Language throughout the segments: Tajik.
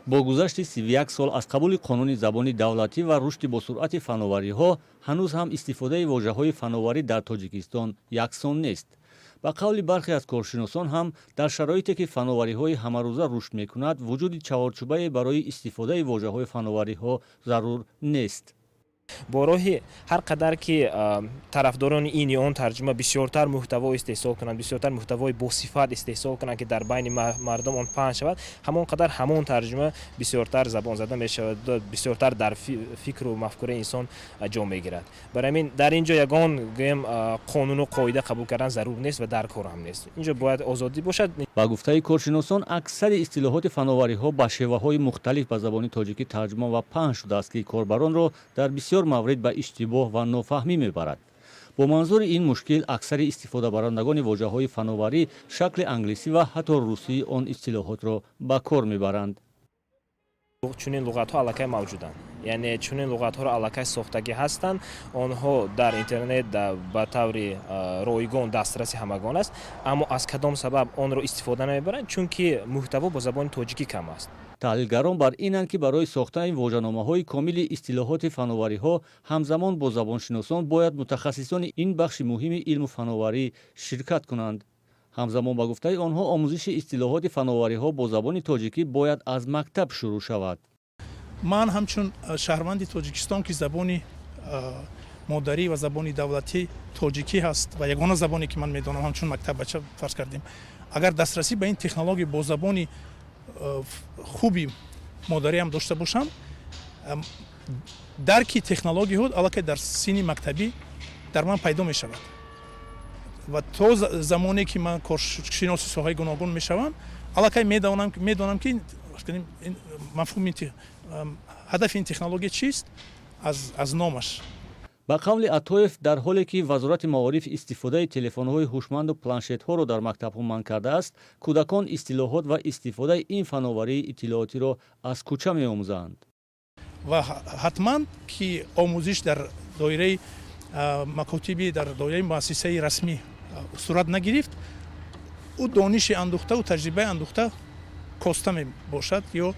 Бо гузашти 31 сол аз қабули қонуни забони давлатӣ ва рушди босуръати фановариҳо, ҳанӯз ҳам истифодаи вожаҳои фановарӣ дар Тоҷикистон яксон нест. Ба қавли бархе аз коршиносон ҳам, дар шароите ки фановариҳои ҳамарӯза рушд мекунад, вуҷуди чаҳорчӯбае барои истифодаи вожаҳои фановариҳо зарур нест. Бо роҳи ҳар қадар ки тарафдорони ин ё он тарҷума бисёртар муҳтаво истеҳсол кунанд, бисёртар муҳтавои босифат истеҳсол кунанд, ки дар байни мардум он паҳн шавад, ҳамон қадар ҳамон тарҷума бисёртар забонзада мешавад, бисёртар дар фикру мафкураи инсон ҷо мегирад. Барои ҳамин дар ин ҷо ягон, гӯем, қонуну қоида қабул кардан зарур нест ва дар кор ҳам нест. Ин ҷо бояд озодӣ бошад. Ба гуфтаи коршиносон, аксари истилоҳоти фановариҳо ба шеваҳои мухталиф ба забони тоҷикӣ тарҷума ва паҳн шудааст, ки корбаронро дар бисёр маврид ба иштибоҳ ва нофаҳмӣ мебарад. Бо манзури ин мушкил, аксари истифодабарандагони вожаҳои фановарӣ шакли англисӣ ва ҳатто русии он истилоҳотро ба кор мебаранд. Чунин луғатҳо аллакай мавҷуданд, яъне чунин луғатҳоро аллакай сохтагӣ ҳастанд. Онҳо дар интернет ба таври ройгон дастраси ҳамагон аст, аммо аз кадом сабаб онро истифода намебаранд? Чунки муҳтаво бо забони тоҷикӣ кам аст. Таҳлилгарон бар инанд, ки барои сохтани вожаномаҳои комили истилоҳоти фановариҳо ҳамзамон бо забоншиносон бояд мутахассисони ин бахши муҳими илму фановарӣ ширкат кунанд. Ҳамзамон, ба гуфтаи онҳо, омӯзиши истилоҳоти фановариҳо бо забони тоҷикӣ бояд аз мактаб шурӯъ шавад. Ман ҳамчун шаҳрванди Тоҷикистон, ки забони модарӣ ва забони давлатӣ тоҷикӣ ҳаст ва ягона забоне ки ман медонам, ҳамчун мактаббача, фарз кардем, агар дастрасӣ ба ин технология бо забони хуби модариам дошта бошам, дарки технологияҳо аллакай дар синни мактабӣ дар ман пайдо мешавад ва то замоне ки ман коршиноси соҳаи гуногун мешавам, аллакай медонам, ки мафҳуми, ҳадафи ин технология чист аз номаш. Ба қавли Атоев, дар ҳоле ки Вазорати маориф истифодаи телефонҳои ҳушманду планшетҳоро дар мактабҳо манъ кардааст, кӯдакон истилоҳот ва истифодаи ин фановарии иттилоотиро аз кӯча меомӯзанд. Ва ҳатман ки омӯзиш дар доираи макотиби, дар доираи муассисаи расмӣ сурат нагирифт, ӯ дониши андӯхтаву таҷрибаи андӯхта коста мебошад ё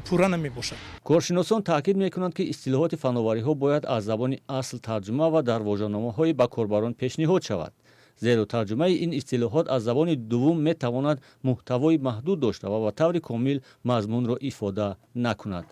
пурра намебошад. Коршиносон таъкид мекунанд, ки истилоҳоти фановариҳо бояд аз забони асл тарҷума ва дар вожаномаҳои ба корбарон пешниҳод шавад, зеро тарҷумаи ин истилоҳот аз забони дуввум метавонад муҳтавои маҳдуд дошта ва ба таври комил мазмунро ифода накунад.